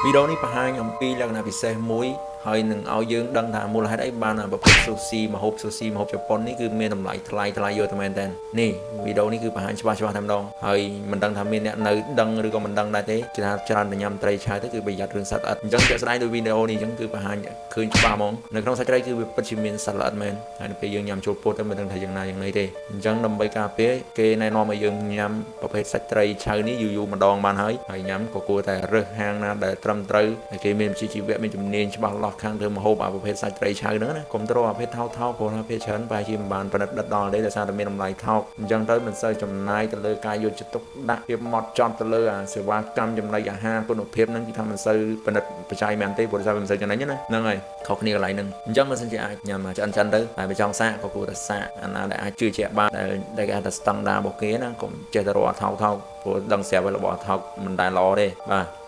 វីដេអូនេះបង្ហាញអំពីលក្ខណៈពិសេសមួយហើយនឹងឲ្យយើងដឹងថាមូលហេតុអីបានប្រភេទស៊ូស៊ីម្ហូបស៊ូស៊ីម្ហូបជប៉ុននេះគឺមានតម្លៃថ្លៃថ្លៃយកតែមែនតើនេះវីដេអូនេះគឺបង្ហាញច្បាស់ច្បាស់តែម្ដងហើយមិនដឹងថាមានអ្នកនៅដឹងឬក៏មិនដឹងដែរទេគឺថាច្រើនតែញ៉ាំត្រីឆៅទៅគឺប្រយ័ត្នរឿងសត្វល្អិតអញ្ចឹងជាក់ស្ដែងដោយវីដេអូនេះអញ្ចឹងគឺបង្ហាញឃើញច្បាស់ហ្មងនៅក្នុងសាច់ត្រីគឺវាពិតជាមានសត្វល្អិតមែនហើយនៅពេលយើងញ៉ាំចូលពោះទៅមិនដឹងថាយ៉ាងណាយ៉ាងណីទេអញ្ចឹងដើម្បីការពារគេណែនាំឲ្យយើងញ៉ាំប្រភេទសាច់ត្រីឆៅនេះយូរយូរម្ដងបានហើយហើយញ៉ាំក៏គួរតែរើសហាងណាដែលត្រឹមត្រូវហើយគេមានវិជ្ជាជីវៈមានជំនាញច្បាស់លាស់ខាងធ្វើម្ហូបអាប្រភេទសាច់ត្រីឆៅហ្នឹងណាកុំត្រូវអាប្រភេទថោកថោកព្រោះថាពេលច្រើនប្រហែលជាមិនបានផលិតដិតដល់ទេដោយសារតែមានតម្លៃថោកអញ្ចឹងទៅមិនសូវចំណាយទៅលើការយកចិត្តទុកដាក់ភាពម៉ត់ចត់ទៅលើអាសេវាកម្មចំណីអាហារគុណភាពហ្នឹងគឺថាមិនសូវផលិតបច្ច័យមែនទេព្រោះដោយសារវាមិនសូវចំណេញណាហ្នឹងហើយខុសគ្នាកន្លែងហ្នឹងអញ្ចឹងបើសិនជាអាចញ៉ាំឆ្អិនឆ្អិនទៅតែបើចង់សាកក៏គួរតែសាកអាណាដែលអាចជឿជាក់បានដែលដែលគេហៅថាស្តង់ដាររបស់គេណាកុំចេះតែរកអាថោកថោកព្រោះដឹងស្រាប់ហើយរបស់ថោកមិនដែលល្អទេបាទ។